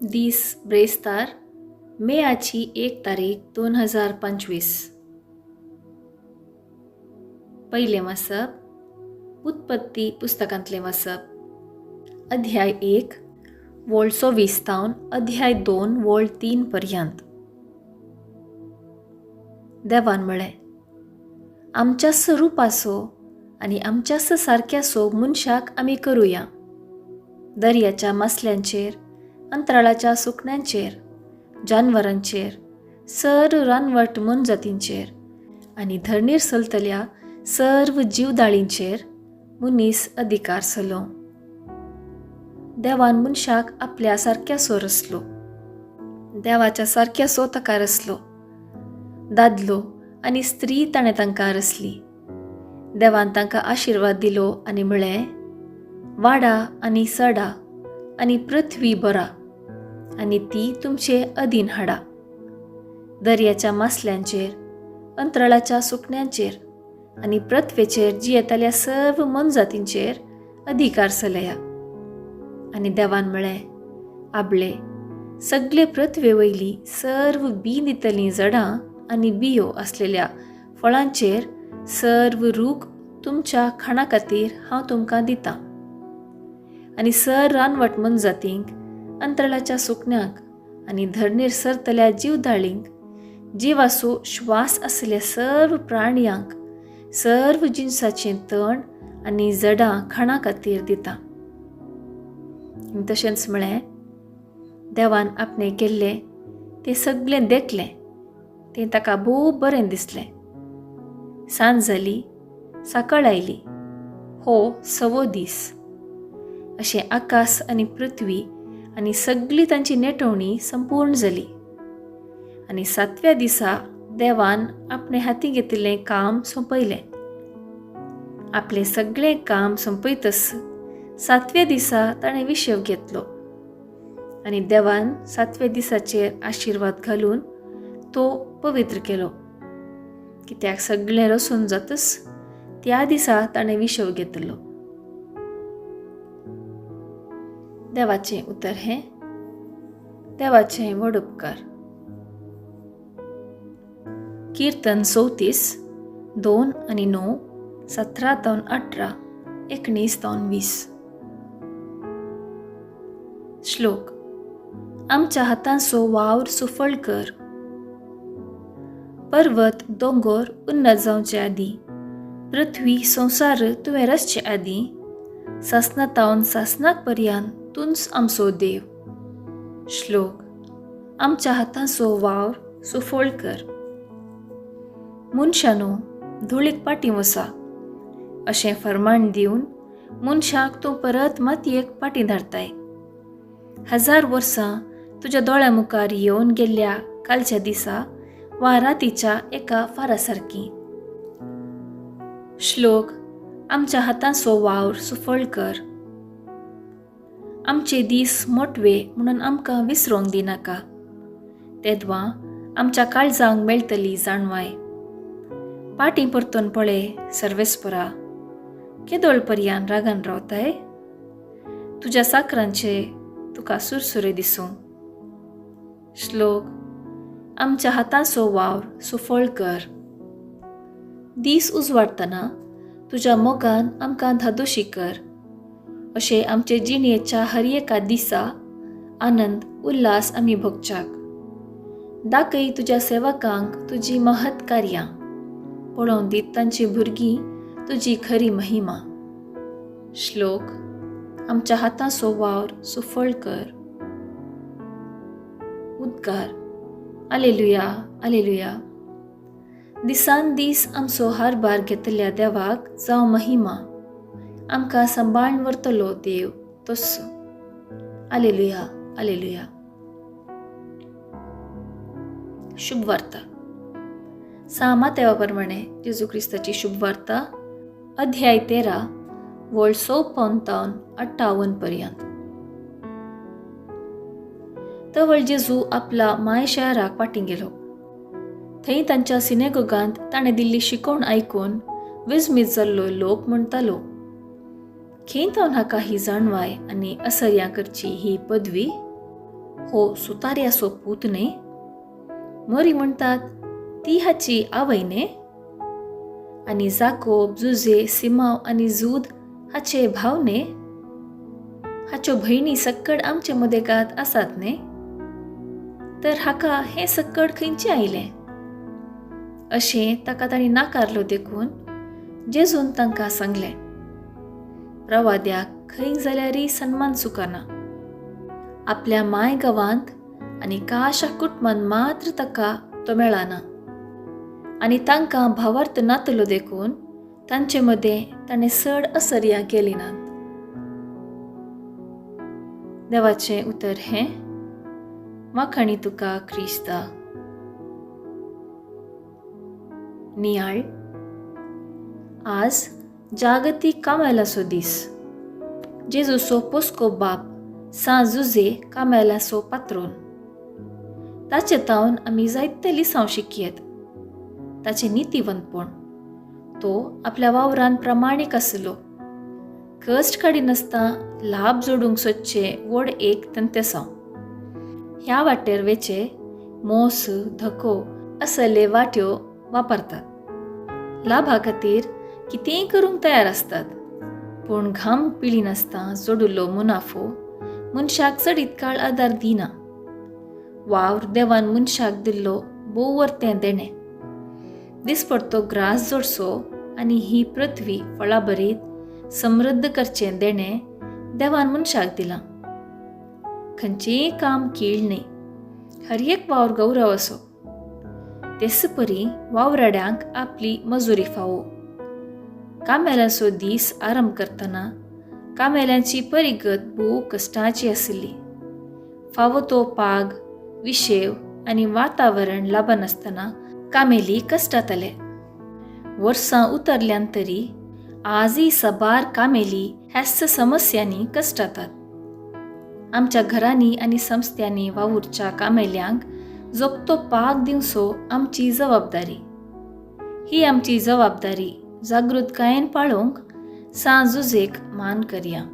दीस ब्रेस्तार मेयाची 1 तारीख 2025. पयलें वाचप उत्पत्ती पुस्तकांतलें वाचप, अध्याय 1 वोळ 24 तावन अध्याय 2 वोळ 3 पर्यंत. देवान म्हळें, आमच्याच रुपाचो आनी आमच्याच सारक्यासो मनशाक आमी करुया. दर्याच्या मासल्यांचेर, अंतराळाच्या सुकण्यांचेर, जानवरांचेर, सर्व रानवट मोनजातींचेर आनी धरणीर चलतल्या सर्व जीवदाळींचेर मनीस अधिकार चलो. देवान मनशाक आपल्या सारक्यासो रचलो, देवाच्या सारक्यासो ताका रचलो. दादलो आनी स्त्री ताणें तांकां रचली. देवान तांकां आशिर्वाद दिलो आनी म्हळें, वाडा आनी सडा आनी पृथ्वी भरा आनी ती तुमचे अधीन हाडा. दर्याच्या मासल्यांचेर, अंतराळाच्या सुकण्यांचेर आनी पृथ्वेचेर जियेतल्या सर्व मोनजातींचेर अधिकार चलया. आनी देवान म्हळें, आबळे सगळे पृथ्वे वयली सर्व बी दितलीं जडां आनी बियो आसलेल्या फळांचेर सर्व रूख तुमच्या खाणा खातीर हांव तुमकां दितां. आनी सर रानवट मोनजातींक, अंतराळाच्या सुकण्यांक आनी धरणीर सरतल्या जीवदाळींक, जिवासो श्वास आसलेल्या सर्व प्राणयांक सर्व जिनसाचें तण आनी जडां खाणा खातीर दिता. तशेंच म्हळें, देवान आपणें केल्लें तें सगळें देखलें, तें ताका भोव बरें दिसलें. सांज जाली, सकाळ आयली, हो 6वो दीस. अशें आकाश आनी पृथ्वी आनी सगळी तांची नेटवणी संपूर्ण जाली. आनी 7व्या दिसा देवान आपणे हाती घेतिल्लें काम सोंपयलें. आपलें सगळें काम सोंपयतच 7व्या दिसा ताणें विशेव घेतलो आनी देवान 7व्या दिसाचेर आशिर्वाद घालून तो पवित्र केलो. कित्याक सगळें रसून जातच त्या दिसा ताणें विशेव घेतलो. देवाचें उतर हें देवाचें व्हड उपकार. कीर्तन 34 2 आनी 9, 17 तावन 18, 19 तावन 20. श्लोक, आमच्या हातांचो वावर सुफळ कर. पर्वत दोंगोर उन्नत जावचे आदीं, पृथ्वी संवसार तुवें रचचे आदीं, सासना तावन सासनाक पर्यान तूंच आमचो देव. श्लोक, आमच्या हातांचो वावर सुफळ कर. मनशानो धुळीक पाटी वसा अशें फर्माण दिवन मनशाक तूं परत मातयेक पाटी धाडताय. 1000 वर्सां तुज्या दोळ्या मुखार येवन गेल्ल्या कालच्या दिसा वा रातीच्या एका फारा सारकी. श्लोक, आमच्या हातांचो वावर सुफळ कर. आमचे दीस मोटवे म्हणून आमकां विसरोंक दिनाका, तेदवां आमच्या काळजांक मेळटली जाणवाय. पाटी परतून पळय सर्वेस्परा, केदोळ पर्यान रागान रावताय? तुज्या साकरांचे तुका सुरसुरे दिसूं. श्लोक, आमच्या हातांचो वावर सुफळ कर. दीस उजवाडटना तुज्या मोगान आमकां धादोशी कर. अशें आमचे जिणेच्या हर एका दिसा आनंद उल्हास आमी भोगच्याक. दाखय तुज्या सेवकांक तुजी महत् कार्यां, पळोवन दीत तांची भुरगीं तुजी खरी महिमा. श्लोक, आमच्या हातांचो वावर सुफळ कर. उद्गार, आलेलुया आलेलुया. दिसान दीस आमचो हारभार घेतल्या देवाक जावं महिमा, आमकां सांबाळून व्हरतलो देव तस्सो. आलेलुया आलेलुया. शुभवार्ता. सा मातेवा प्रमाणे जेजू क्रिस्ताची शुभवार्ता, अध्याय 13 वळ 54 तावन 58 पर्यंत. तवळ जेजू आपला माय शहराक पाटी गेलो. थंय तांच्या सिनेगोगांत ताणें दिल्ली शिकवण आयकून विस्मीत जाल्लो लोक म्हणटालो, खेंतावन हाका ही जाणवाय आनी असर्या करची ही पदवी? हो सुतार्याचो पूत न्हय? मरी म्हणटात ती हाची आवय न्हय? आनी जाकोब, जुजे, सिमांव आनी जूद हाचे भाव न्हय? हाच्यो भयणी सक्कड आमचे मदेगात आसात न्हय? तर हाका हें सक्कड खंयचें आयलें? अशें ताका तांणी नाकारलो देखून जेजून तांकां सांगलें, प्रवाद्याक खंय जाल्यारय सन्मान चुकना. आपल्या माय गांवांत आनी काशा कुटुंबान मात्र ताका तो मेळना आनी तांकां भावार्थ नातलो देखून तांचे मदें ताणें चड असर्यां केली नात. देवाचें उतर हें. वाखाणी तुका क्रिस्ता. नियाळ. आज जागतीक कामेलाचो दीस. जेजूचो पोसको बाप सां जुजे कामेलाचो पात्रोन. ताचे तावन आमी जायते लिसांव शिकयेत. ताचें नितीवंतपण, तो आपल्या वावरान प्रमाणीक आसलो. कश्ट काडिनासतना लाभ जोडूंक सोदचें व्हड एक तंतेसांव. ह्या वाटेर वेचे मोस, धको असले वाट्यो वापरतात. लाभा खातीर कितेंय करूंक तयार आसतात, पूण घाम पिळिनासतना जोडिल्लो मुनाफो मनशाक चडीत काळ आदार दिना. वावर देवान मनशाक दिल्लो भोव वर्तें देणें. दिसपडतो ग्रास जोडचो आनी ही पृथ्वी फळाभरीत समृद्ध करचें देणें देवान मनशाक दिलां. खंयचेंय काम कीळ न्हय, हर एक वावर गौरव असो. तेच परी वावराड्यांक आपली मजुरी फावो. कामेल्यांचो दीस आरंभ करतना कामेल्यांची परिगत भोव कश्टाची आशिल्ली. फावो तो पाग, विशेव आनी वातावरण लाबनासतना कामेली कश्टाताले. वर्सां उतरल्यान तरी आजय साबार कामेली ह्याच समस्यांनी कश्टातात. आमच्या घरांनी आनी संस्थ्यांनी वावुरच्या कामेल्यांक जोगतो पाग दिवचो आमची जबाबदारी. ही आमची जबाबदारी जागृतकायेन पाळोवंक सां जुजेक मान करया.